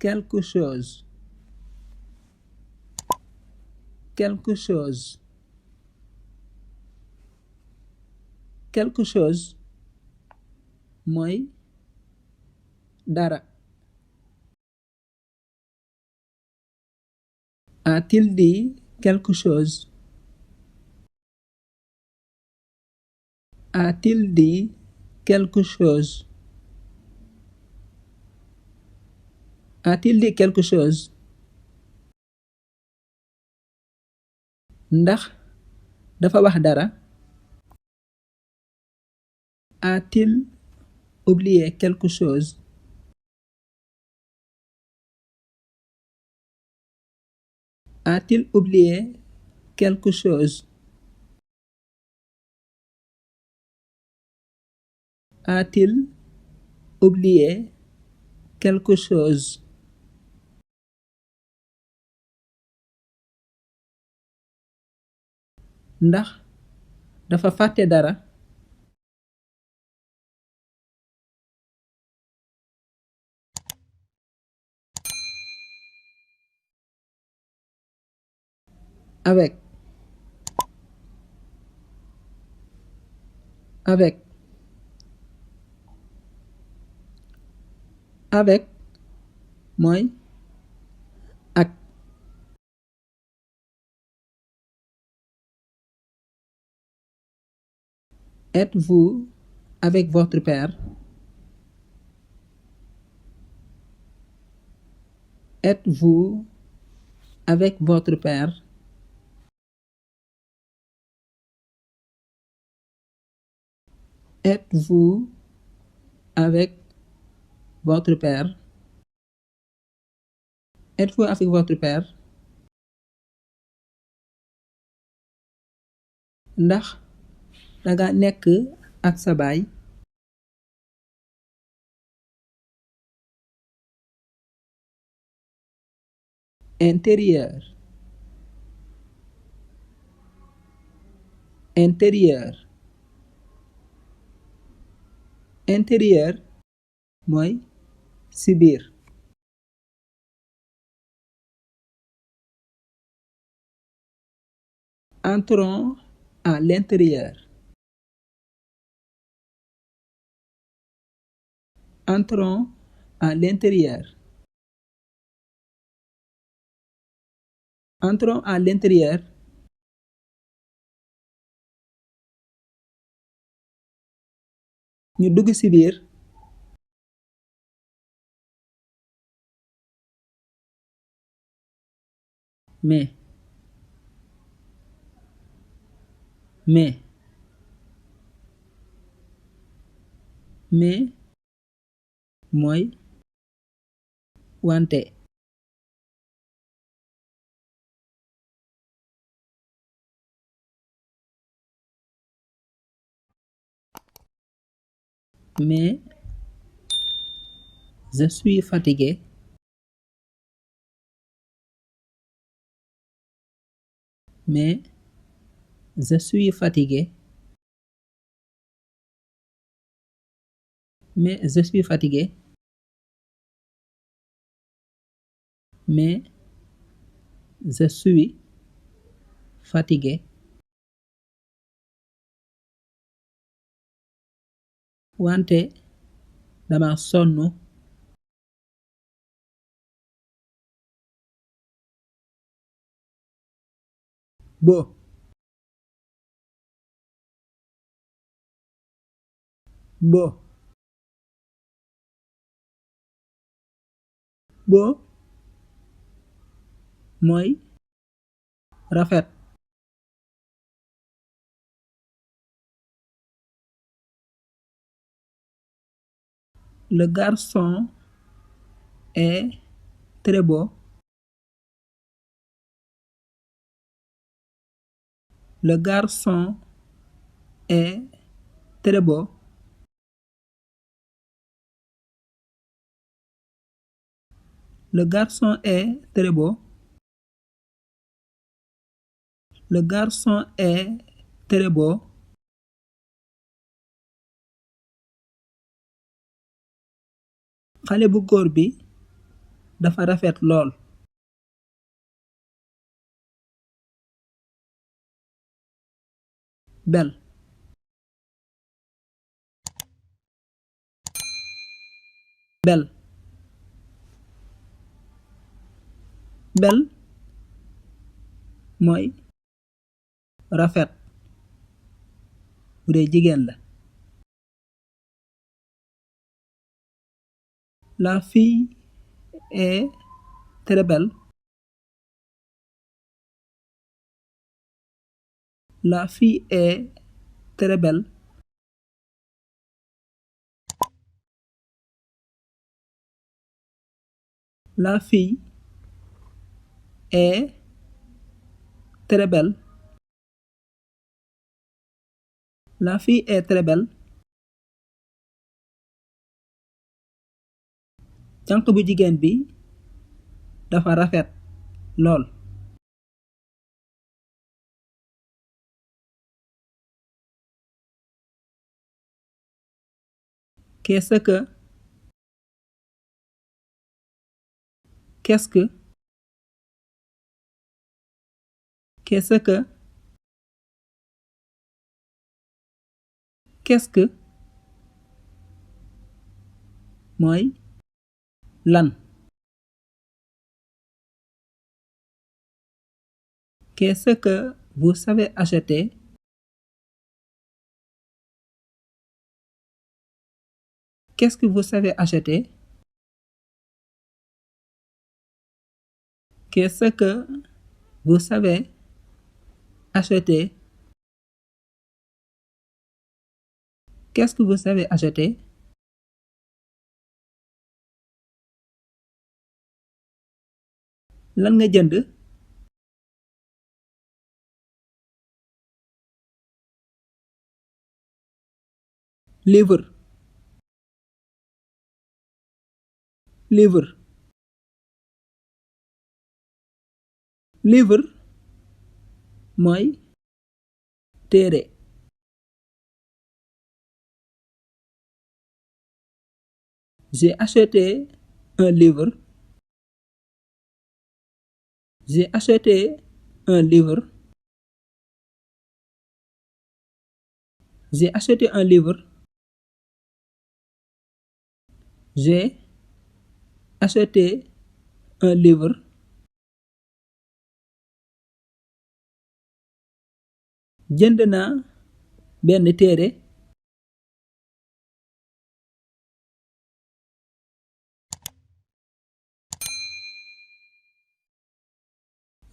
quelque chose, quelque chose, quelque chose mooy dara. A-t-il dit quelque chose? A-t-il dit quelque chose? A-t-il dit quelque chose? Ndax dafa wax dara? A-t-il oublié quelque chose? A-t-il oublié quelque chose? A-t-il oublié quelque chose? Ndax dafa fàtte dara? Avec, avec, avec mooy ak. Êtes-vous avec votre père? Êtes-vous avec votre père? Êtes-vous avec votre père? Êtes-vous avec votre père? Ndax danga nekk ak sa baay? Intérieur, intérieur, intérieur mooy ci biir. Entrons à l'intérieur. Entrons à l'intérieur. Entrons à l'intérieur. Ñu dugg ci biir. Mais mooy wante. Mais je suis fatigué. Mais je suis fatigué. Mais je suis fatigué. Mais je suis fatigué. Wante dama sonn. Bo mooy rafet. Le garçon est très beau. Le garçon est très beau. Le garçon est très beau. Le garçon est très beau. Xale bu góor bi dafa rafet lool. Belle. Belle. Belle mooy rafet bu dee jigéen la. La fille est très belle. La fille est très belle. La fille est très belle. La fille est très belle. Jànq bu jigéen bi dafa rafet lool. Qu'est-ce que qu'est-ce que qu'est-ce que qu'est-ce que mooy lan. Qu'est-ce que vous savez acheter? Qu'est-ce que vous savez acheter? Qu'est-ce que vous savez acheter? Qu'est-ce que vous savez acheter? Lan nga jënd? Livre. Livre. Livre mooy téere. J'ai acheté un livre. J'ai acheté un livre. J'ai acheté un livre. J'ai acheté un livre. Jënd naa benn téere.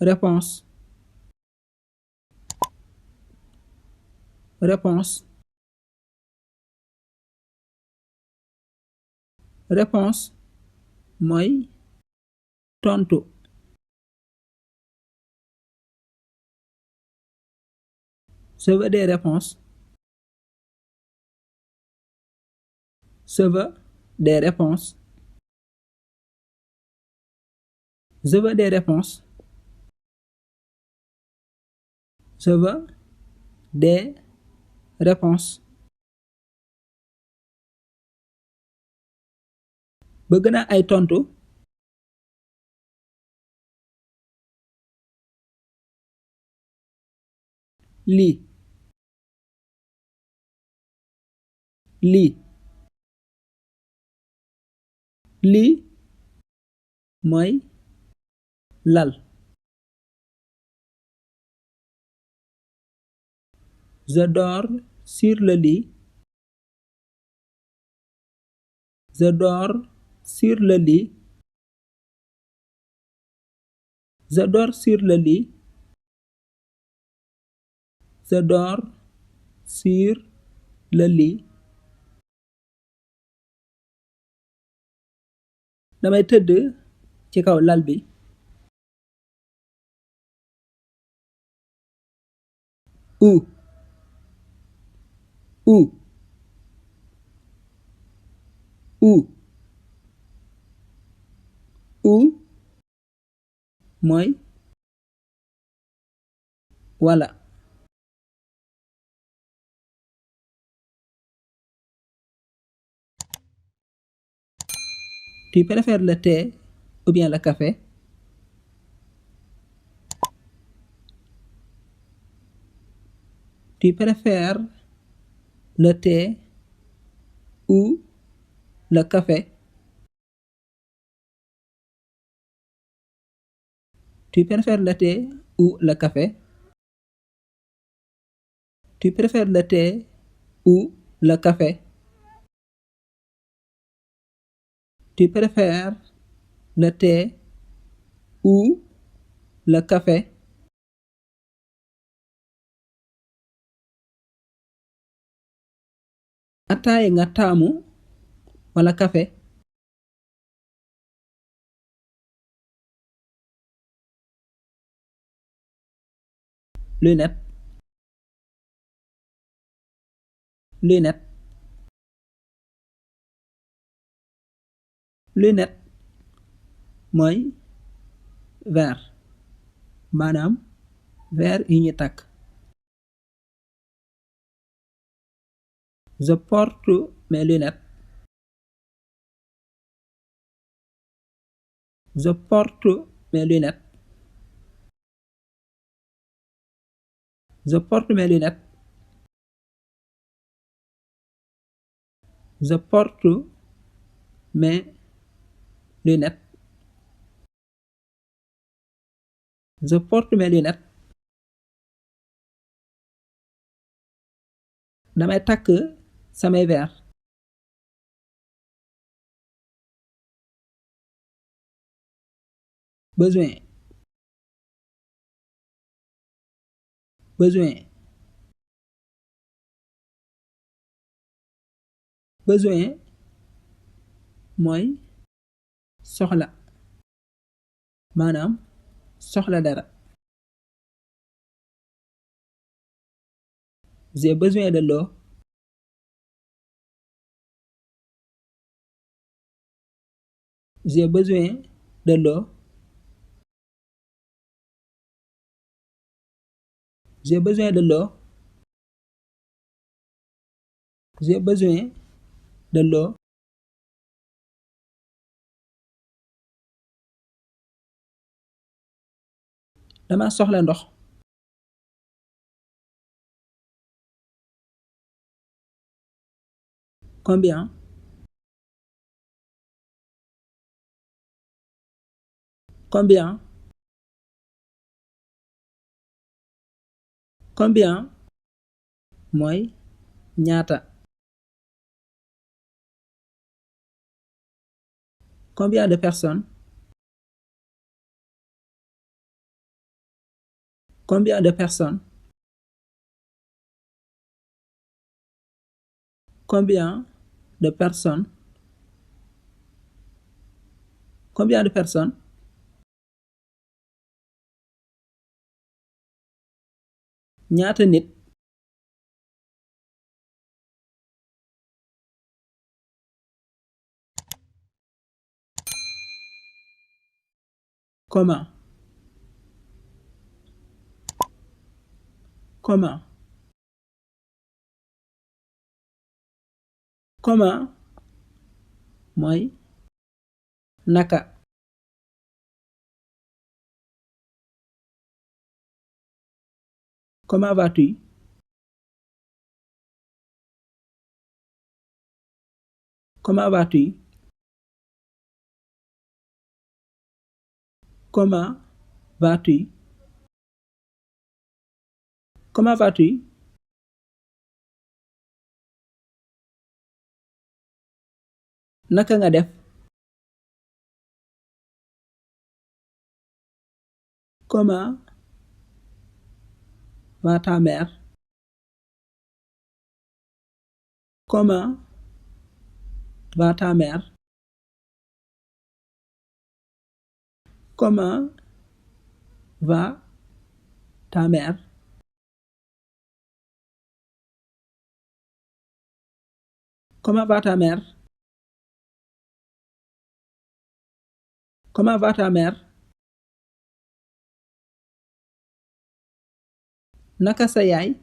Réponse. Réponse. Réponse mooy tontu. Je veux des réponses. Je veux des réponses. Je veux des réponses. Je veux des réponses. Bëgg naa ay tontu. Lii. Lii. Lii mooy lal. Je dors sur le lit. Je dors sur le lit. Je dors sur le lit. Je dors sur le lit. Damay tëdd ci kaw lal bi. Où. Où. Où. Où mooy wala. Tu préfères le thé ou bien le café? Tu préfères le thé ou le café? Tu préfères le thé ou le café? Tu préfères le thé ou le café? Tu préfères le thé ou le café? Ataaya nga taamu wala café? Lunette. Lunette. Lunette mooy verre maanaam verre yi ñu takk. Je porte mes lunettes. Je porte mes lunettes. Je porte mes lunettes. Je porte mes lunettes. Je porte mes lunettes. damay takk samay verre. Besoin. Besoin. Besoin mooy soxla maanaam soxla dara. J'ai besoin de l'eau. J'ai besoin de l'eau. J'ai besoin de l'eau. J'ai besoin de l'eau. dama soxla ndox. Combien? Combien? Combien mooy ñaata. Combien de personnes? Combien de personnes? Combien de personnes? Combien de personnes? ñaata nit. Comment? Comment? Comment mooy naka. Comment vas-tu? Comment vas-tu? Comment vas-tu? Comment vas-tu? Naka nga def? Comment va ta mère? Comment va ta mère? Comment va ta mère? Comment va ta mère? Comment va ta mère? Naka sa yaay?